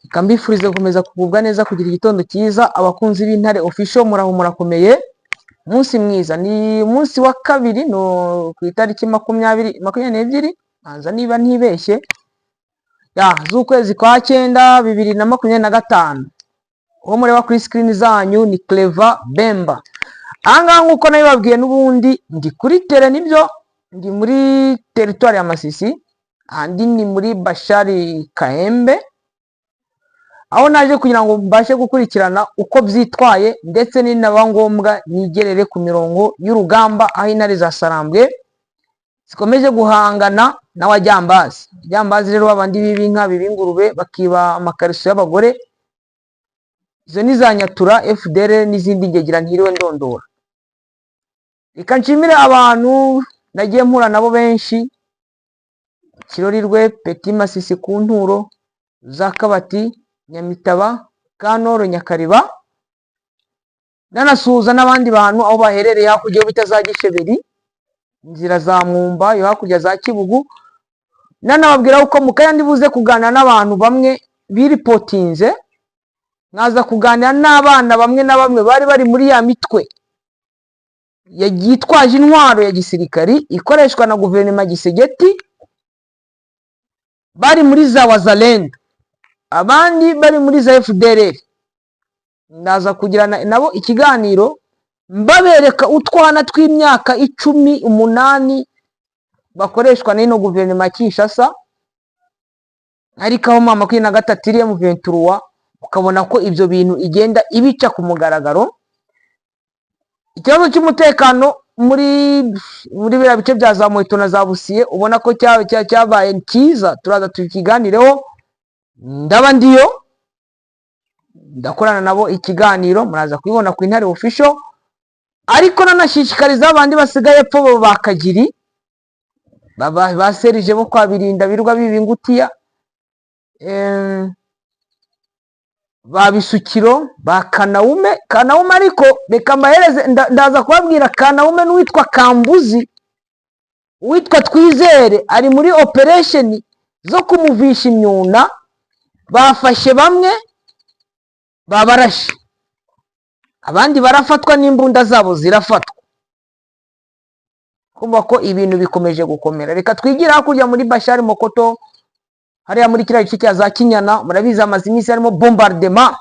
Reka mbifurize gukomeza kugubwa neza, kugira igitondo cyiza. Abakunzi b'Intare Official, muraho, murakomeye? Umunsi mwiza. Ni umunsi wa kabiri, no ku itariki 20, 22 banza, niba ntibeshye, ya z'ukwezi kwa cyenda 2025. Uwo mureba kuri screen zanyu ni Clever Bemba. Ahangaha, nk'uko nabibabwiye n'ubundi, ndi kuri terrain, nibyo, ndi muri teritwari ya Masisi, ahandi ni muri Bashari Kahembe, aho naje kugira ngo mbashe gukurikirana uko byitwaye, ndetse ninaba ngombwa nigerere ku mirongo y'urugamba, aho intare za Sarambwe zikomeje guhangana n'abajyambazi. Abajyambazi rero, babandi biba inka, biba ingurube, bakiba amakariso y'abagore, izo ni za Nyatura, FDR n'izindi ngegera ntiriwe ndondora. Reka nshimire abantu nagiye mpura nabo benshi: Kirorirwe, Petit Masisi, ku Nturo za Kabati, Nyamitaba, Kanoro, Nyakariba. Nanasuhuza n'abandi bantu aho baherereye hakurya yo bita za Gisheberi, inzira za Mwumba, yo hakurya za Kibugu. Nanababwira ko mu kanya ndibuze kuganira n'abantu bamwe biripotinze, nkaza kuganira n'abana bamwe na bamwe bari bari muri ya mitwe yitwaje intwaro ya gisirikari ikoreshwa na guverinoma Gisegeti, bari muri za Wazalendo, abandi bari muri za FDLR. Ndaza kugirana nabo ikiganiro, mbabereka utwana tw'imyaka 10, 8 bakoreshwa n'ino guverinoma ya Kinshasa, ariko aho M23 iri, M23, ukabona ko ibyo bintu igenda ibica ku mugaragaro. Ikibazo cy'umutekano muri biriya bice bya za Muheto na za Busiye, ubona ko cyabaye cyiza, turaza tukiganireho. Ndaba ndiyo ndakorana nabo ikiganiro, muraza kubibona ku Intare Official. Ariko nanashishikariza abandi basigaye epfo ba Kagiri, ba Serije bo kwa Birinda, birwa biba ingutiya, ba Bisukiro, ba Kanawume. Kanawume, ariko reka mbahereze, ndaza kubabwira Kanawume n'uwitwa Kambuzi. Uwitwa Twizere ari muri operation zo kumuvisha imyuna. Bafashe bamwe, babarashe, abandi barafatwa n'imbunda zabo zirafatwa. Kumva ko ibintu bikomeje gukomera. Reka twigire hakurya muri Bashari Mokoto, hariya muri kiriya gice cya za Kinyana. Murabizi, hamaze iminsi harimo bombardement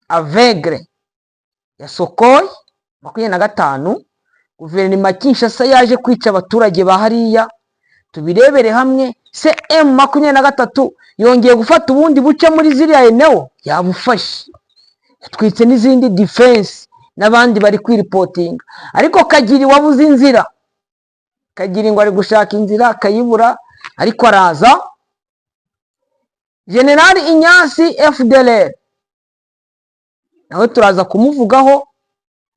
aveugle ya Sukhoi 25. Guverinoma ya Kinshasa yaje kwica abaturage ba hariya. Tubirebere hamwe. Se M23 yongeye gufata ubundi buce muri ziriya eneo, yabufashe, yatwitse n'izindi défense, n'abandi bari kwiripotinga. Ariko Kagiri wabuze inzira, Kagiri ngo ari gushaka inzira akayibura, ariko araza. Generali Inyasi, FDLR, nawe turaza kumuvugaho.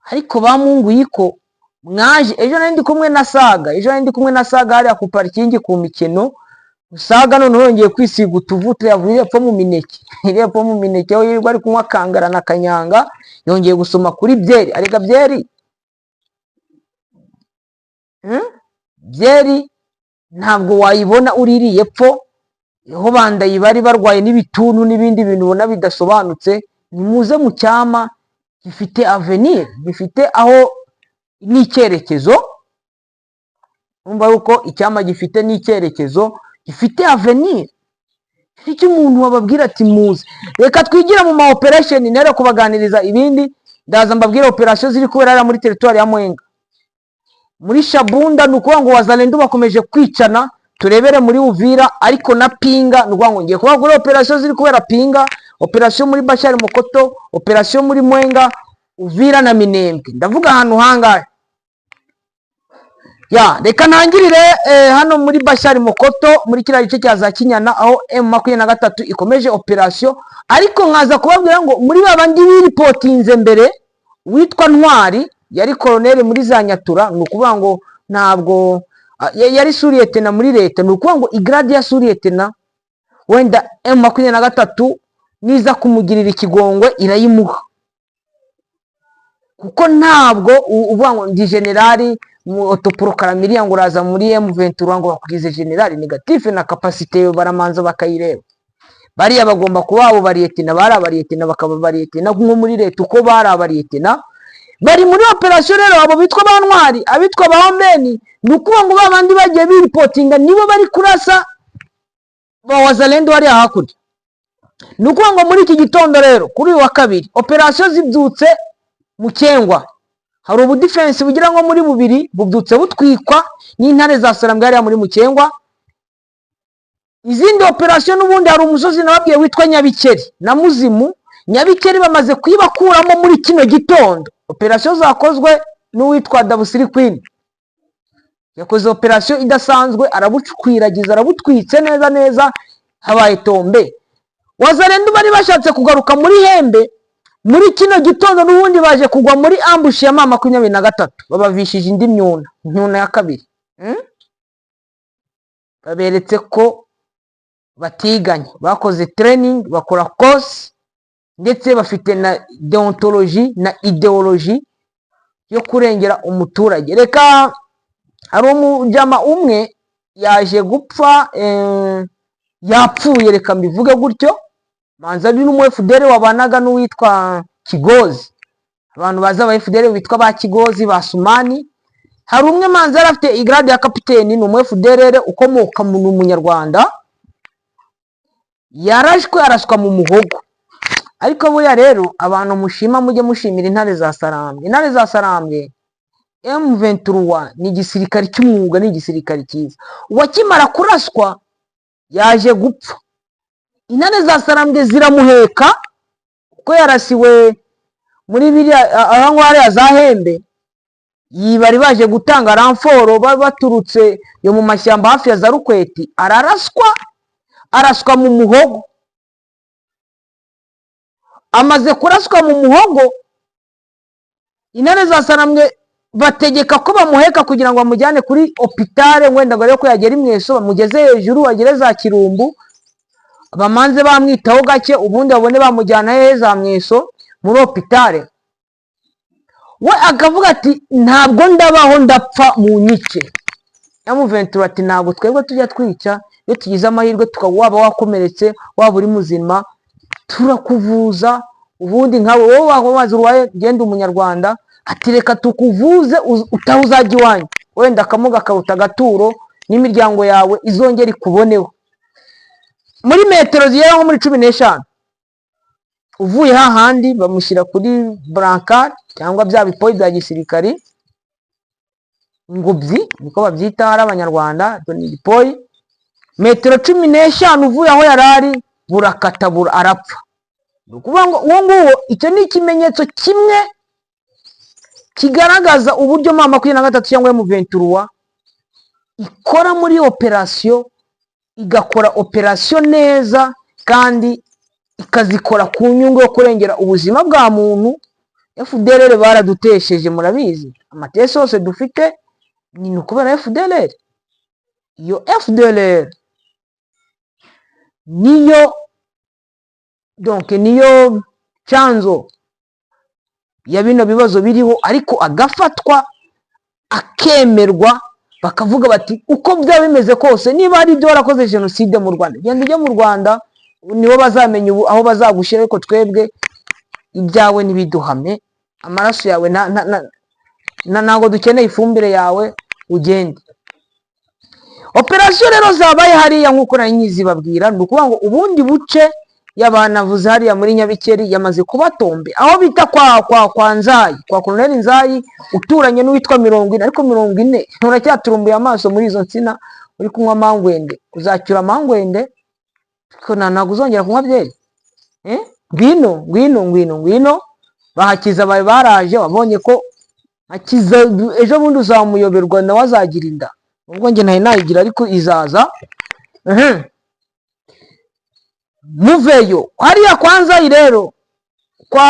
Ariko bamunguye ko mwaje ejo, nari ndi kumwe na Saga, ejo nari ndi kumwe na Saga hariya ku parking ku mikino. Saga noneho yongeye kwisiga utuvuta, yavuye epfo mu mineke, iriya epfo mu mineke aho yirirwa ari kunywa kangara na kanyanga, yongeye gusoma kuri byeri. Arega byeri, Byeri ntabwo wayibona uririye epfo aho bandayi bari barwaye n'ibituntu n'ibindi bintu ubona bidasobanutse. Nimuze mu cyama gifite avenir, gifite aho n'icyerekezo. Urumva yuko icyama gifite n'icyerekezo, gifite avenir, icyo umuntu wababwira ati muze. Reka twigire mu ma operation, nere kubaganiriza ibindi. Ndaza mbabwire operation ziri kubera hariya muri teritwari ya Mwenga, muri Shabunda. Ni ukuvuga ngo Wazalendo bakomeje kwicana. Turebere muri Uvira, ariko na Pinga. Ni ukuvuga ngo ngiye kuvuga kuri operation ziri kubera Pinga, operation muri Bashari Mokoto, operation muri Mwenga, Uvira na Minembwe. Ndavuga ahantu hangahe? Ya, reka ntangirire hano muri Bashari Mokoto, muri kiriya gice cya za Kinyana, aho M23 ikomeje operation. Ariko nkaza kubabwira ngo muri babandi biripotinze mbere, witwa Ntwari yari koroneri muri za Nyatura. Ni ukuvuga ngo ntabwo yari sous-lieutenant muri leta. Ni ukuvuga ngo i grade ya sous-lieutenant, wenda M23 niza kumugirira ikigongwe irayimuha, kuko ntabwo uvuga ngo ndi generali mu autoproclamé ngo uraza muri M23 ngo bakugize generali. Négatif, na capacité baramanza bakayireba. Bariya bagomba kuba abo bariyetena, bari abariyetena, bakaba bariyetena nko muri leta uko bari abariyetena. Bari muri operasiyo rero, abo bitwa ba Ntwari, abitwa ba Omeni, ni ukuvuga ngo ba bandi bagiye biripotinga nibo bari kurasa ba Wazalendo hariya hakurya. Ni ukuvuga ngo muri iki gitondo rero, kuri uyu wa kabiri, operasiyo zibyutse Mukengwa, hari ubudefense bugira nko muri bubiri bubyutse butwikwa n'intare za Sarambwe hariya muri Mukengwa. Izindi operasiyo n'ubundi, hari umusozi nababwiye witwa Nyabikeri na Muzimu. Nyabikeri bamaze kuyibakuramo muri kino gitondo. Operasiyo zakozwe n'uwitwa Dabusiri Kwini, yakoze operasiyo idasanzwe, arabukwiragiza, arabutwitse neza neza, habaye tombe. Wazalendo bari bashatse kugaruka muri Hembe muri kino gitondo, n'ubundi baje kugwa muri ambush ya M23, babavishije indi myuna, myuna ya kabiri. Baberetse ko batiganye, bakoze training, bakora course, ndetse bafite na déontologie na idéologie yo kurengera umuturage. Reka, hari umujama umwe yaje gupfa, yapfuye, reka mbivuge gutyo. Manza ari n'umu FDLR wabanaga n'uwitwa Kigozi. Abantu bazi aba FDLR bitwa ba Kigozi, ba Sumani. Hari umwe manza yari afite igrade ya kapiteni, ni umu FDLR ukomoka mu Munyarwanda, yarashwe, araswa mu muhogo. Ariko buriya rero abantu mushima, mujye mushimira intare za Sarambwe. Intare za Sarambwe, M23, ni igisirikare cy'umwuga, ni igisirikare cyiza. Uwakimara kuraswa yaje gupfa, intare za Sarambwe ziramuheka, kuko yarasiwe muri biriya aho ngaho hariya za Hembe. Bari baje gutanga renfort, baturutse yo mu mashyamba hafi ya za Rukweti, araraswa, araswa mu muhogo. Amaze kuraswa mu muhogo, intare za Sarambwe bategeka ko bamuheka kugira ngo bamujyane kuri hôpital, wenda ngo arebe ko yagera i Mweso, bamugeze hejuru, agere za Kirumbu, bamanze bamwitaho gake, ubundi babone bamujyana hehe, za Mweso muri hôpital. We akavuga ati: "Ntabwo ndabaho, ndapfa mu nyice." M23 ati: "Ntabwo twebwe tujya twica. Iyo tugize amahirwe tukaba, waba wakomeretse, waba uri muzima, turakuvuza. Ubundi nkawe wowe waba wazi urwaye, genda Umunyarwanda." Ati: "Reka tukuvuze, utaha uzajya iwanyu, wenda akamuga karuta agaturo, n'imiryango yawe izongera ikuboneho." Muri metero zigera nko muri 15 uvuye hahandi, bamushyira kuri brancard cyangwa bya bipoyi bya gisirikari, ingobyi niko babyita hari Abanyarwanda, ni igipoyi. Metero 15 uvuye aho yari ari, burakata bura, arapfa. Ni ukuvuga ngo uwo nguwo, icyo ni ikimenyetso kimwe kigaragaza uburyo M23 cyangwa M23 ikora muri operasiyo, igakora operasiyo neza kandi ikazikora ku nyungu yo kurengera ubuzima bwa muntu. FDLR baradutesheje, murabizi, amatesi yose dufite ni ukubera FDLR. Iyo FDLR niyo, donc niyo chanzo ya bino bibazo biriho. Ariko agafatwa, akemerwa, bakavuga bati: "Uko byaba bimeze kose, niba hari ibyo warakoze, jenoside mu Rwanda, genda ujye mu Rwanda, nibo bazamenya ubu aho bazagushyira, ariko twebwe ibyawe ntibiduhame, amaraso yawe ntabwo dukeneye ifumbire yawe, ugende." Operasiyo rero zabaye hariya nk'uko nari nkizibabwira, ni ukuvuga ngo ubundi buce yabanavuze hariya muri Nyabikeri yamaze kuba tombe, aho bita kwa Nzayi, kwa Koloneli Nzayi uturanye n'uwitwa 40. Ariko 40, uracyaturumbuye amaso muri izo nsina, uri kunywa amangwende, uzacyura amangwende ko ntabwo uzongera kunywa byeri. Eh? Ngwino, ngwino, ngwino, ngwino. Bahakiza bawe baraje, wabonye ko hakiza ejo bundi uzamuyoberwa, nawe azagira inda, ubwo njye ntari nayigira ariko izaza. Muveyo hariya kwa Nzayi rero, kwa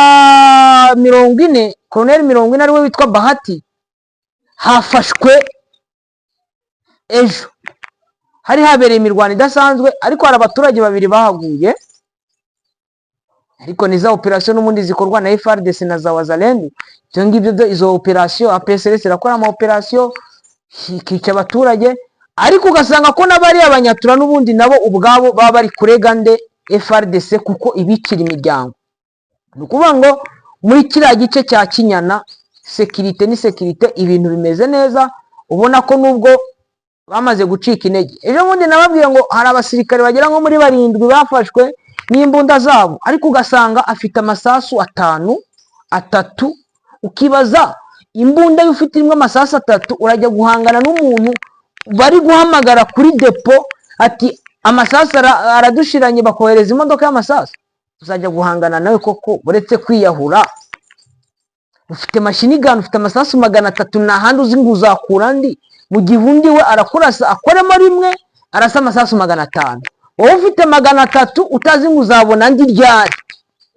40, Koloneli 40 ariwe witwa Bahati, hafashwe ejo, hari habereye imirwano idasanzwe, ariko hari abaturage babiri bahaguye. Ariko ni za operasiyo n'ubundi zikorwa na FARDC na za Wazalendo, ibyo ngibyo byo, izo operasiyo APSLS irakora ama operasiyo ikica abaturage, ariko ugasanga ko n'abariya Abanyatura n'ubundi nabo ubwabo baba bari kurega nde? FARDC kuko ibicira imiryango. Ni ukuvuga ngo muri kiriya gice cya Kinyana sécurité ni sécurité, ibintu bimeze neza. Ubona ko nubwo bamaze gucika intege, ejo bundi nababwiye ngo hari abasirikare bagera nko muri 7 bafashwe n'imbunda zabo, ariko ugasanga afite amasasu 5, 3. Ukibaza, imbunda yo ufite irimo amasasu 3, urajya guhangana n'umuntu bari guhamagara kuri dépôt ati amasasu aradushiranye, bakohereza imodoka y'amasasu? Uzajya guhangana nawe koko, uretse kwiyahura? Ufite machine gun, ufite amasasu 300, nta handi uzi ngo uzakura andi, mu gihe undi we arakurasa akoremo rimwe arasa amasasu 500. Wowe ufite 300, utazi ngo uzabona andi ryari.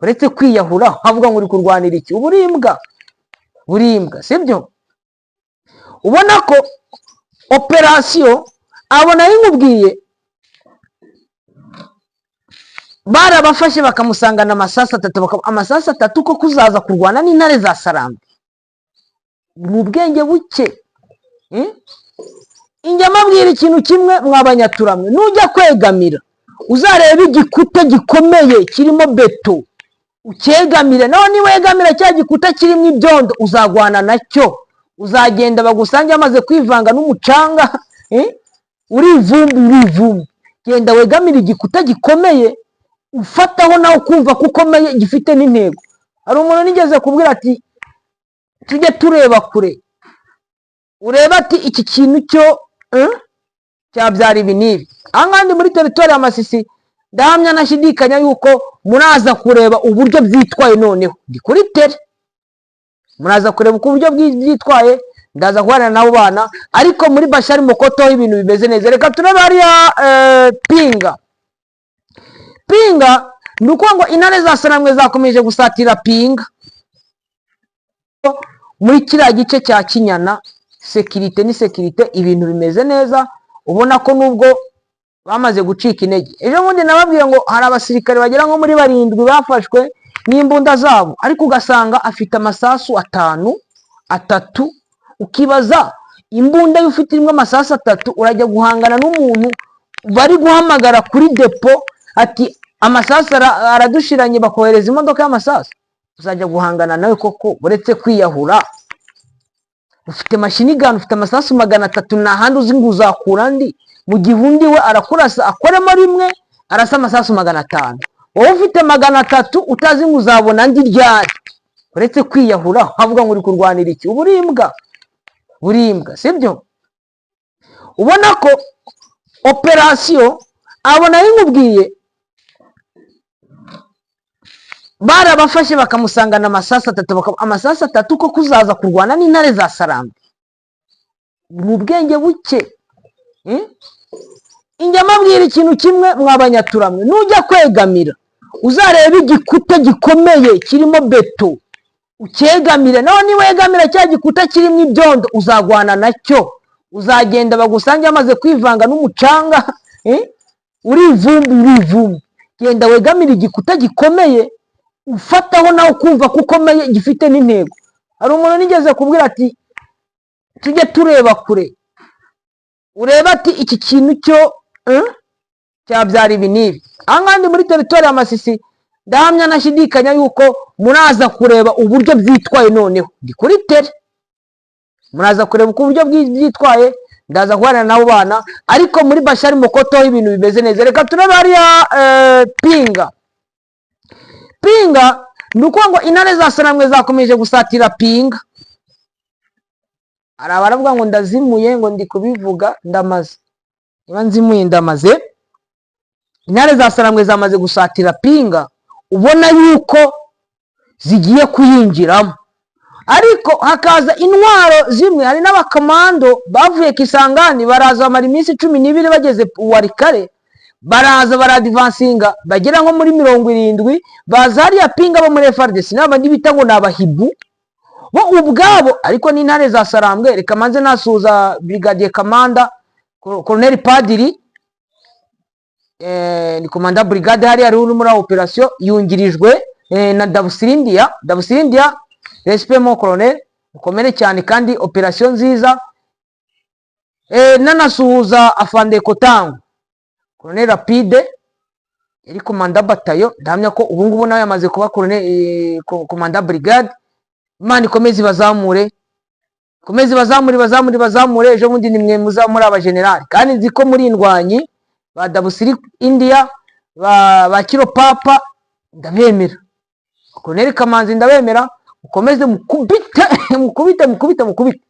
Uretse kwiyahura, wavuga ngo uri kurwanira iki? Uba uri imbwa, uri imbwa, sibyo? Ubona ko opération abo nari nkubwiye barabafashe bakamusangana amasasu 3, amasasu 3 ko kuzaza kurwana n'intare za Sarambwe ni ubwenge buke. Injya mbabwira ikintu kimwe, mwabanyaturamwe: nujya kwegamira uzarebe igikuta gikomeye kirimo béton, ucyegamire. Nawe niwegamira cya gikuta kirimo ibyondo, uzagwana nacyo. Uzagenda bagusange bamaze kwivanga n'umucanga, uri ivumbi, uri ivumbi. Genda wegamire igikuta gikomeye, ufataho nawe ukumva ko ukomeye, gifite n'intego. Hari umuntu nigeze kubwira ati tujye tureba kure, urebe ati iki kintu cyo cyabyara ibi n'ibi. Aha ngaha ndi muri territoire ya Masisi, ndahamya nashidikanya yuko muraza kureba uburyo byitwaye. Noneho ndi kuri terrain, muraza kureba uko uburyo byitwaye. Ndaza guhana n'abo bana, ariko muri Bashari Mokoto ibintu bimeze neza. Reka turebe hariya Pinga. Pinga ni ukuvuga ngo intare za Sarambwe zakomeje gusatira Pinga. Muri kiriya gice cya Kinyana sécurité ni sécurité, ibintu bimeze neza. Ubona ko nubwo bamaze gucika intege, ejo bundi nababwiye ngo hari abasirikare bagera nko muri 7 bafashwe n'imbunda zabo, ariko ugasanga afite amasasu 5, 3. Ukibaza, imbunda yo ufite irimo amasasu 3, urajya guhangana n'umuntu bari guhamagara kuri dépôt ati amasasu aradushiranye, bakohereza imodoka y'amasasu? Uzajya guhangana nawe koko, uretse kwiyahura? Ufite machine gun, ufite amasasu 300, nta handi uzi ngo uzakura andi, mu gihe undi we arakurasa akoremo rimwe arasa amasasu 500. Wowe ufite 300, utazi ngo uzabona andi ryari. Uretse kwiyahura, wavuga ngo uri kurwanira iki? Uba uri imbwa, uri imbwa, sibyo? Ubona ko opération abo nari nkubwiye barabafashe bakamusangana amasasu 3, amasasu 3 ko kuzaza kurwana n'intare za Sarambwe ni ubwenge buke. Injya mbabwira ikintu kimwe, mwabanyaturamwe: nujya kwegamira uzarebe igikuta gikomeye kirimo béton, ucyegamire. Nawe niwegamira cya gikuta kirimo ibyondo, uzagwana nacyo. Uzagenda bagusange bamaze kwivanga n'umucanga, uri ivumbi, uri ivumbi. Genda wegamire igikuta gikomeye, ufataho nawe ukumva ko ukomeye, gifite n'intego. Hari umuntu nigeze kubwira ati tujye tureba kure, urebe ati iki kintu cyo cyabyara ibi n'ibi. Aha ngaha ndi muri territoire ya Masisi, ndahamya nashidikanya yuko muraza kureba uburyo byitwaye. Noneho ndi kuri terrain, muraza kureba uko uburyo byitwaye. Ndaza guhana n'abo bana, ariko muri Bashari Mokoto ibintu bimeze neza. Reka turebe hariya Pinga. Pinga ni ukuvuga ngo intare za Sarambwe zakomeje gusatira Pinga. Hari abaravuga ngo ndazimuye, ngo ndi kubivuga ndamaze. Niba nzimuye ndamaze. Intare za Sarambwe zamaze gusatira Pinga, ubona yuko zigiye kuyinjiramo, ariko hakaza intwaro zimwe. Hari n'abakomando bavuye Kisangani, baraza bamara iminsi 12 bageze Walikale, baraza baradivansinga bagera nko muri 70, baza hariya Pinga bo muri FARDC n'abandi bita ngo ni abahibu bo ubwabo, ariko n'intare za Sarambwe. Reka manze nasuhuza brigadier kamanda Colonel Padiri, ni commandant brigade hariya ari muri opération, yungirijwe na Dabusirindia. Dabusirindia, respect mon colonel, mukomere cyane kandi opération nziza. Nanasuhuza afande Kotango, colonel Rapide. Yari commandant bataillon. Ndahamya ko ubu ngubu nawe yamaze kuba commandant brigade. Imana ikomeze ibazamure, ikomeze ibazamure, ibazamure, ibazamure. Ejo bundi ni mwe muzaba muri abajenerali, kandi nzi ko muri indwanyi ba Dabusiri India, ba Kiro Papa, ndabemera. Colonel Kamanzi, ndabemera. Mukomeze mukubite, mukubite, mukubite, mukubite.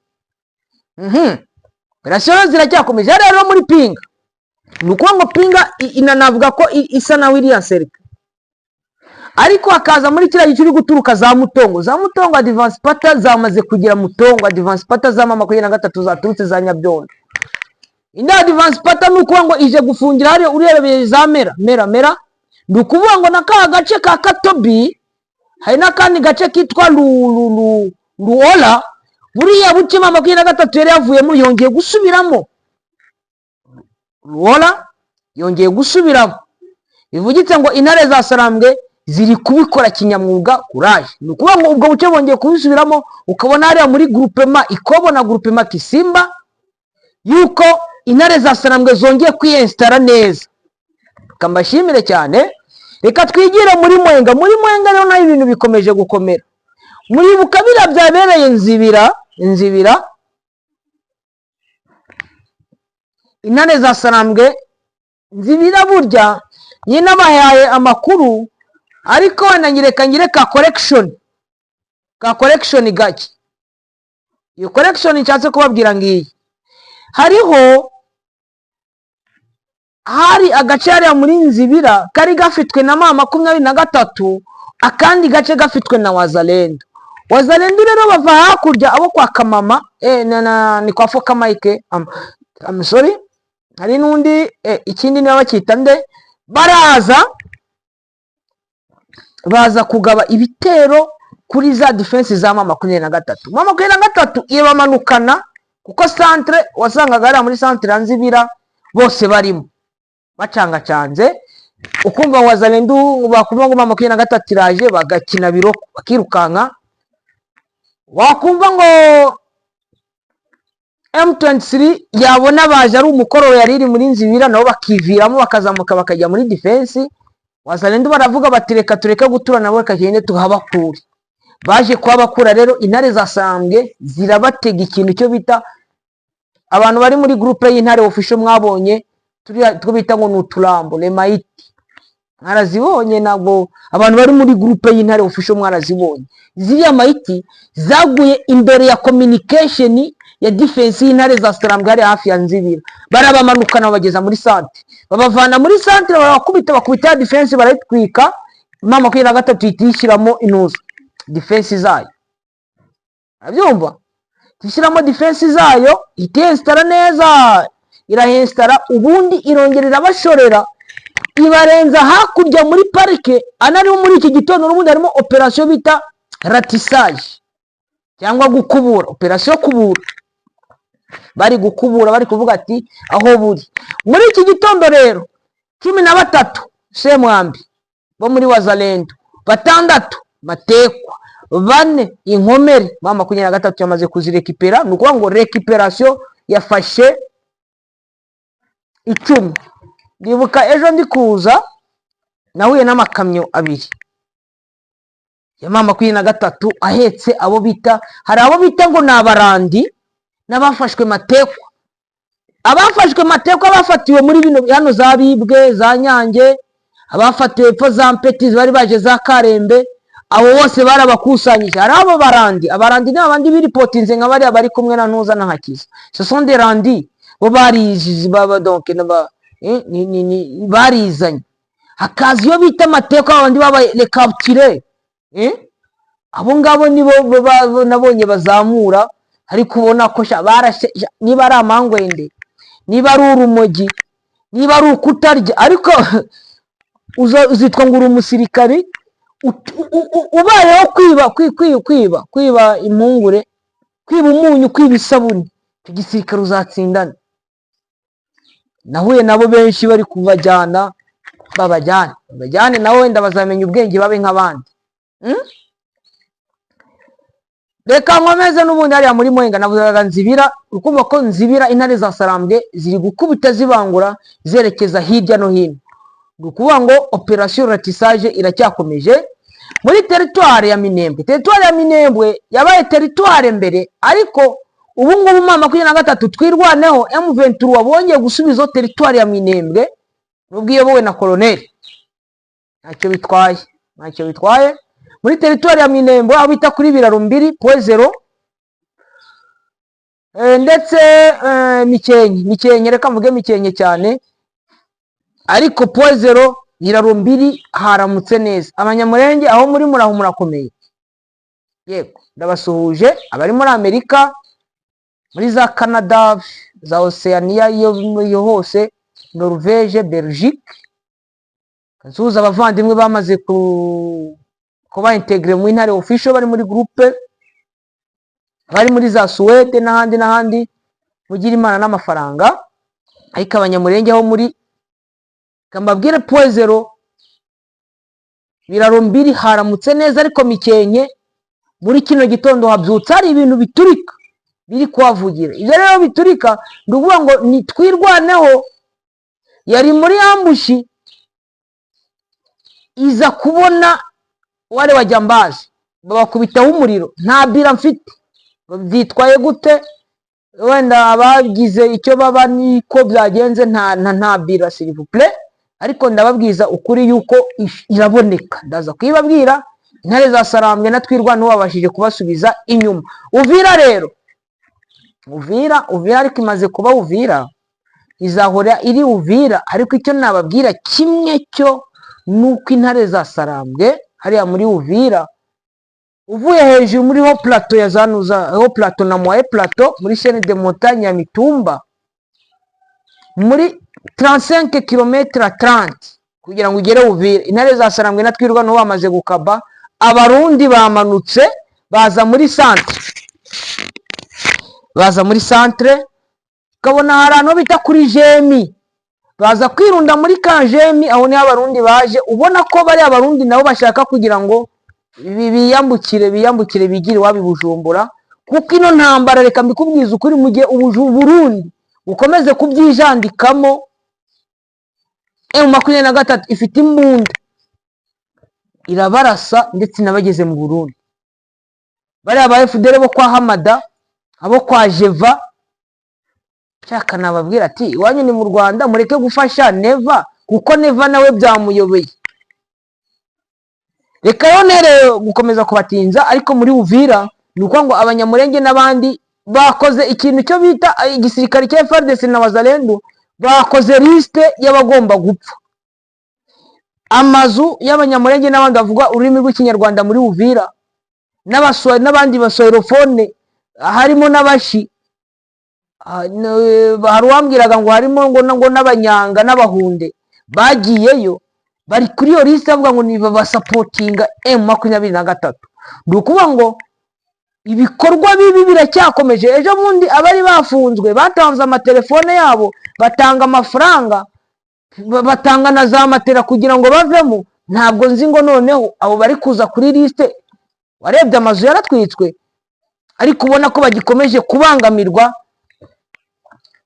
Operasiyo ziracyakomeje. Hariya rero muri Pinga, ni ukuvuga ngo Pinga inanavuga ko isa na William Serika, ariko hakaza muri kiriya gice uri guturuka za Mutongo, za Mutongo advance party zamaze kugira Mutongo. Advance party za M23 zaturutse za Nyabyondo. Indi advance party ni ukuvuga ngo ije gufungira hariya urebeye za Mera, Mera, Mera. Ni ukuvuga ngo na ka gace ka Katobi, hari n'akandi gace kitwa Luola. Buriya buce M23 yari yavuyemo yongeye gusubiramo. Luola yongeye gusubiramo. Bivugitse ngo intare za Sarambwe ziri kubikora kinyamwuga. Kuraje. Ni ukuvuga ngo ubwo buce bongeye kubisubiramo. Ukabona hariya muri groupement Ikobo na groupement Kisimba yuko intare za Sarambwe zongeye kwiyensitara neza. Reka mbashimire cyane. Reka twigire muri Mwenga. Muri Mwenga rero naho ibintu bikomeje gukomera. Muribuka biriya byabereye Nzibira? Nzibira, intare za Sarambwe Nzibira, burya nyine bahaye amakuru, ariko wenda ngireka ngire ka correction gake. Iyo correction nshatse kubabwira ngiyi: hariho, hari agace hariya muri Nzibira kari gafitwe na M23, akandi gace gafitwe na Wazalendo. Wazalendo rero bava hakurya, abo kwa Kamama, ni kwa Foka Mike, I'm sorry, hari n'undi, ikindi niba bakita nde. Baraza, baza kugaba ibitero kuri za défense za M23. M23 ibamanukana, kuko centre wasangaga hariya muri centre ya Nzibira bose barimo bacangacanze. Ukumva Wazalendo bakumva ngo M23 iraje, bagakina biroko, bakirukanka. Wakumva ngo M23 yabona baje ari umukororo yari iri muri Nzibira, nabo bakiviramo, bakazamuka, bakajya muri défense. Wazalendo baravuga bati: "Reka tureke gutura nabo, reka tugende tuhabakure." Baje kuhabakura rero, intare za Sambwe zirabatega ikintu cyo bita, abantu bari muri groupe y'Intare Official mwabonye turiya two bita ngo ni uturambo, lemayiti, mwarazibonye. Ntabwo abantu bari muri groupe y'Intare Official mwarazibonye ziriya mayiti zaguye imbere ya communication ya défense y'intare za Sarambwe hariya hafi ya Nzibira. Barabamanukana, babageza muri centre, babavana muri centre, barabakubita, bakubita ya défense, barayitwika. M23 ihita iyishyiramo inuza défense zayo, urabyumva? Ishyiramo défense zayo, ihita yensitara neza, irahensitara. Ubundi irongera irabashorera, ibarenza hakurya muri parike. Anariho muri iki gitondo n'ubundi harimo operasiyo bita ratissage cyangwa gukubura, operasiyo kubura. Bari gukubura, bari kuvuga ati aho buri. Muri iki gitondo rero 13 semwambi bo muri Wazalendo, batandatu matekwa, bane inkomere, M23 yamaze kuzirekipera. Ni ukuvuga ngo récupération yafashe 10. Ndibuka ejo ndi kuza nahuye n'amakamyo abiri ya M23 ahetse abo bita, hari abo bita ngo ni abarandi n'abafashwe matekwa. Abafashwe matekwa bafatiwe muri bino hano za Bibwe, za Nyange, abafatiwe epfo za Mpeti, bari baje za Karembe, abo bose barabakusanyije. Hari abo barandi. Abarandi ni abandi biripotinze, nka bariya bari kumwe na Ntuza na Hakiza. Ce sont des randi, bo barizizi baba, donc ni barizanye. Hakaza iyo bita amateka, abandi babaye les capturés, abo ngabo nibo nabonye bazamura. Ariko ubona ko sha barashe sha, niba ari amangwende, niba ari urumogi, niba ari ukutarya, ariko uzitwa ngo uri umusirikari ubayeho kwiba, kwiba, kwiba impungure, kwiba umunyu, kwiba isabune. Icyo gisirikare uzatsindana? Nahuye nabo benshi bari kubajyana. Babajyane, babajyane nabo, wenda bazamenya ubwenge babe nk'abandi. Reka nkomeze n'ubundi hariya muri Mwenga. Navugaga Nzibira. Ukumva ko Nzibira intare za Sarambwe ziri gukubita, zibangura, zerekeza hirya no hino. Ni ukuvuga ngo opération ratissage iracyakomeje muri territoire ya Minembwe. Territoire ya Minembwe yabaye territoire mbere, ariko ubu ngubu M23, Twirwaneho, M23 bongeye gusubizaho territoire ya Minembwe, nubwo iyobowe na koloneli. Ntacyo bitwaye, ntacyo bitwaye. Muri territoire ya Minembwe, aho bita kuri Biraro Mbiri, Point Zéro, ndetse Mikenke, Mikenke, reka mvuge Mikenke cyane, ariko Point Zéro, Biraro Mbiri haramutse neza. Abanyamurenge aho muri, muraho, murakomeye? Yego, ndabasuhuje. Abari muri Amerika, muri za Canada, za Oceania, iyo hose, Norvege, Belgique, nsuhuza abavandimwe bamaze kuba intégré mu Intare Official, bari muri groupe, bari muri za Suwede n'ahandi n'ahandi. Mugira Imana n'amafaranga. Ariko Abanyamurenge aho muri, mbabwire, Point Zéro, Biraro Mbiri haramutse neza, ariko Mikenke muri kino gitondo habyutse hari ibintu biturika biri kuhavugira. Ibyo rero biturika, ni ukuvuga ngo ni Twirwaneho yari muri ambush, iza kubona wale wajambazi, babakubitaho umuriro. Nta bira mfite, byitwaye gute, wenda abagize icyo baba niko byagenze. Nta bira, s'il vous plaît, ariko ndababwiza ukuri yuko iraboneka, ndaza kuyibabwira. Intare za Sarambwe na Twirwaneho babashije kubasubiza inyuma. Uvira rero, Uvira, Uvira, ariko imaze kuba Uvira, izahora iri Uvira. Ariko icyo nababwira kimwe cyo ni uko intare za Sarambwe hariya muri Uvira, uvuye hejuru muri haut plateau ya zanuza, haut plateau na moyen plateau, muri chaîne de montagne ya Mitumba, muri 35 km 30 kugira ngo ugere Uvira, intare za Sarambwe na Twirwaneho bamaze gukaba. Abarundi bamanutse baza muri centre, baza muri centre, ukabona hari ahantu bita kuri Jemi, baza kwirunda muri ka Jemi. Aho niho Abarundi baje, ubona ko bari Abarundi nabo bashaka kugira ngo biyambukire, biyambukire, bigire iwabo i Bujumbura, kuko ino ntambara, reka mbikubwize ukuri, mu gihe Burundi bukomeze kubyijandikamo, M23 ifite imbunda, irabarasa ndetse inabageze mu Burundi. Bariya ba FDL bo kwa Hamada, abo kwa Jeva, nshaka nababwira ati: "Iwanyu ni mu Rwanda, mureke gufasha Neva, kuko Neva nawe byamuyobeye." Reka rero ntere gukomeza kubatinza, ariko muri Uvira ni uko ngo Abanyamurenge n'abandi bakoze ikintu cyo bita igisirikare cya FARDC na Wazalendo, bakoze liste y'abagomba gupfa. Amazu y'Abanyamurenge n'abandi bavuga ururimi rw'Ikinyarwanda muri Uvira n'abandi baswahilophones, harimo n'Abashi. Hari uwambwiraga ngo harimo ngo n'Abanyanga n'Abahunde bagiyeyo, bari kuri iyo liste, bavuga ngo ni basapotinga M23. Ni ukuvuga ngo ibikorwa bibi biracyakomeje. Ejo bundi abari bafunzwe batanze amatelefone yabo, batanga amafaranga, batanga na za matera kugira ngo bavemo. Ntabwo nzi ngo noneho abo bari kuza kuri liste. Warebye amazu yaratwitswe, ariko ubona ko bagikomeje kubangamirwa.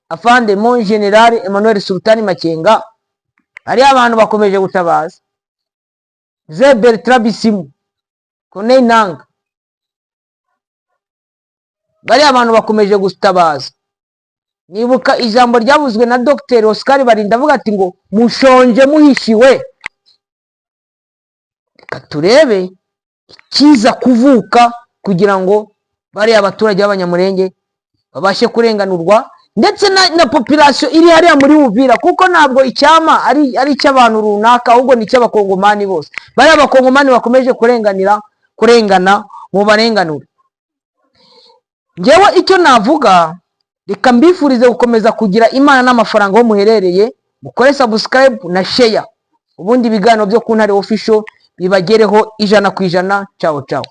Afande mon général Emmanuel Sultani Makenga, hariyo abantu bakomeje gutabaza. Ze Bertrand Bisimwa, Corneille Nanga, bariya abantu bakomeje gutabaza. Nibuka ijambo ryavuzwe na Dr Oscar Barinda, avuga ati ngo mushonje muhishiwe. Reka turebe ikiza kuvuka kugira ngo bariya abaturage b'Abanyamurenge babashe kurenganurwa, ndetse na population iri hariya muri Uvira, kuko ntabwo icyama ari icy'abantu runaka, ahubwo ni icy'Abakongomani bose. Bariya Abakongomani bakomeje kurenganira, kurengana, mu barenganure. Ngewe icyo navuga, reka mbifurize gukomeza kugira Imana n'amafaranga aho muherereye. Mukore subscribe na share, ubundi ibiganiro byo ku Ntare Official bibagereho 100%. Ciao ciao.